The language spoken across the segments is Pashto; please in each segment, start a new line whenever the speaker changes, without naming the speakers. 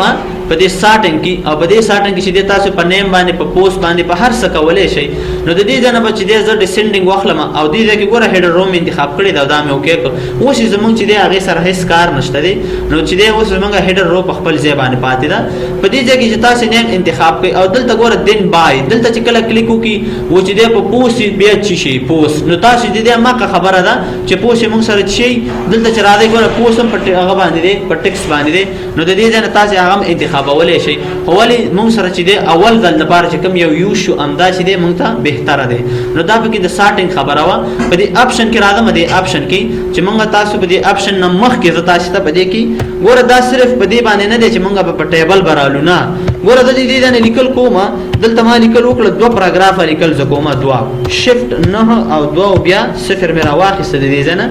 ما په دې sorting کې، او په دې sorting کې چې د تاسو په name باندې، په پوسټ باندې، په هر څه کولای شئ. نو د دې ځنه به چې د زه descending واخلم او دې ځای کې ګوره header row انتخاب کړی دا، دا مې okay کو. اوس زمونږ چې دی هغه سره هیڅ کار نشته دی. نو چې دی اوس زمونږ header row په خپل ځای باندې پاتې ده. په دې ځای کې چې تاسو name انتخاب کړئ او دلته ګوره then by، دلته چې کله کلیک وکړي و چې دی په پوسټ بیا چی شي پوسټ. نو تاسو دې ماکه خبره ده چې پوسټ مونږ سره چی دلته چې راځي، ګوره پوسټ هم په هغه باندې دی، په ټیکس باندې دی. نو د دې ځای نه تاسو هغه هم انتخابولای شئ، خو ولې مونږ سره چې دی اول ځل لپاره چې کوم یو یو شو، امدا چې دی مونږ ته بهتره دی. نو دا پکې د sorting خبره وه. په دې option کې راځم، دې option کې چې مونږ تاسو په دې option نه مخکې زه تاسو ته په دې کې ګوره، دا صرف په دې باندې نه دی چې مونږ په table برالو. نه، ګوره د دې ځای نه لیکل کومه، دلته ما لیکل وکړه، دوه پاراګراف لیکل زه کومه، دوه شفت 9 او 2 او بیا 0 مې راواخیسته. د دې ځای نه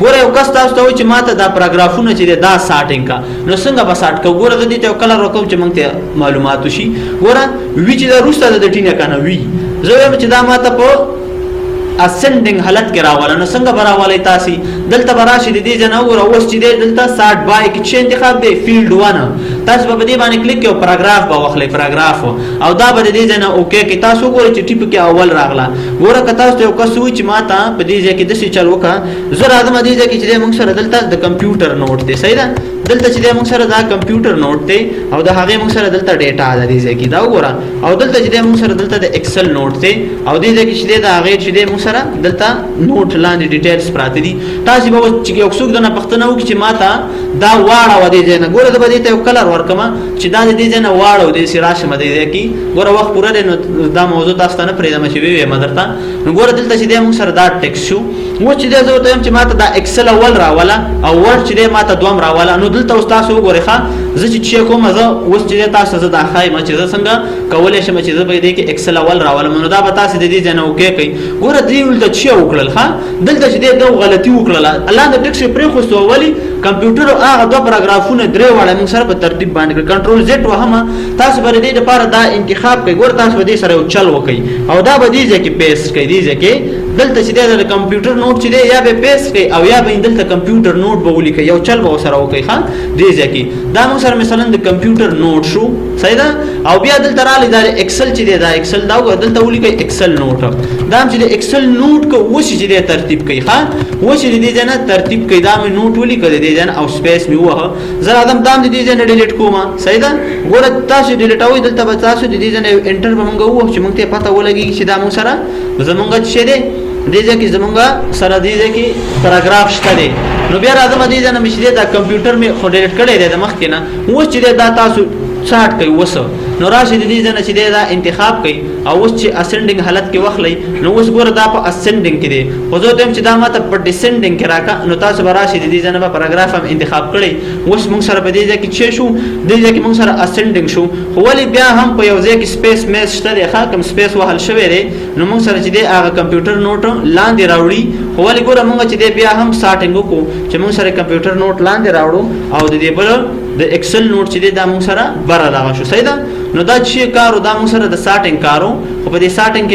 ګوره یو کس تاسو ته وایي چې ماته دا پاراګرافونه چې دی دا sorting کا، نو څنګه به sort کو؟ ګوره د دې ته یو colour ورکوم چې موږ ته معلومات وشي. ګوره وی چې دا روسته د ټینه کنه وی، زه وایم چې دا ماته په ascending حالت کې راواله. نو څنګه به راولئ تاسو؟ دلته به راشي، د دې ځای نه وګوره اوس چې دی دلته sort by کې چې انتخاب دی field 1، تاسو به په دې باندې کلیک کوئ، پاراګراف به واخلئ، پاراګراف، او دا به د دې ځای نه okay کې. تاسو وګورئ چې ټیپ کې اول راغله. ګوره که تاسو ته یو کس وایي چې ماته په دې ځای کې داسې چل وکړه، زه راځم دې ځای کې چې دی موږ سره دلته د کمپیوټر نوټ دی، صحیح ده؟ دلته چې دی موږ سره دا کمپیوټر نوټ دی او د هغې موږ سره دلته data ده دې ځای کې، دا وګوره. او دلته چې دی موږ سره دلته د Excel نوټ دی او دې ځای کې چې دی د هغې چې دی موږ سره دلته نوټ لاندې details پراته دي. تاسو به اوس چې یو څوک دنه پوښتنه وکړي چې ماته دا واړه و دې ځای نه، ګوره زه به دې ته یو colour ورکم چې دا د دې ځای نه واړه و دې سي راشم دې ځای کې. ګوره وخت پوره دی، نو دا موضوع تاسو ته نه پرېږدم چې ویې وایم درته. نو ګوره دلته چې دی موږ سره دا ټیکس شو. اوس چې دی زه ورته وایم چې ماته دا Excel اول راوله او Word چې دی ماته دوم راوله. نو دلته اوس تاسو وګورئ، ښه زه چې چی کوم، زه اوس چې دی تاسو زه دا ښایم چې زه څنګه کولی شم چې زه په دې کې Excel اول راولم. نو دا به تاسو د دې ځای نه okay کوئ. ګوره دې ولته چې وکړل، ښه دلته چې دی دا غلطي وکړله، الله د ټیکس یې پرېښوستو، ولې کمپیوټر هغه دوه پاراګرافونه درې واړه موږ سره په ترتیب باندې کړ. control Z وهم، تاسو به د دې لپاره دا انتخاب کوئ. ګوره تاسو به دې سره یو چل وکئ او دا به دې ځای کې paste کوئ. دې ځای کې دلته چې دی د کمپیوټر نوټ چې دی یا به paste کوئ او یا به دلته کمپیوټر نوټ به ولیکئ، یو چل به سره وکئ. ښه دې ځای کې دا موږ سره مثلا د کمپیوټر نوټ شو، صحیح ده؟ او بیا دلته راغلی دا Excel چې دی، دا Excel دا وګوره، دلته ولیکئ Excel نوټ. دا هم چې د Excel نوټ کو وشي چې دی ترتیب کوي. ښه وشي دې ځای نه ترتیب کوي. دا مې نوټ ولیکل دې ځای نه او space مې ووهه. زه راځم دا هم د دې ځای نه delete کوم، صحیح ده؟ ګوره تاسو delete وئ، دلته به تاسو د دې ځای نه enter به مونږ ووهو چې مونږ ته پته ولګي چې دا مونږ سره زمونږ څه دی. دې ځای کې زمونږ سره دې ځای کې پاراګراف شته دی. نو بیا راځم دې ځای نه مې چې دا کمپیوټر مې خو delete کړی دی د مخکې نه. اوس چې دا تاسو sort کوي اوس، نو راشي د دې ځای نه چې دا انتخاب کوي او اوس چې ascending حالت کې واخلئ. نو اوس ګوره دا په ascending کې دی، خو زه ته چې دا ماته په descending کې راکا. نو تاسو به راشي د دې ځای نه به پاراګراف هم انتخاب کړئ. اوس موږ سره په دې ځای کې چې شو، دې ځای کې موږ سره ascending شو، خو ولې بیا هم په یو ځای کې space میس شته دی. ښه کوم space وهل شوی دی، نو موږ سره چې دی هغه کمپیوټر نوټ لاندې راوړي. خو ولې ګوره موږ چې دی بیا هم sorting وکړو چې موږ سره کمپیوټر نوټ لاندې راوړو او د دې بل د Excel نوټ چې دی دا موږ سره بره دغه شو، صحیح ده؟ نو دا چې کارو دا موږ سره د sorting کارو، خو په دې sorting کې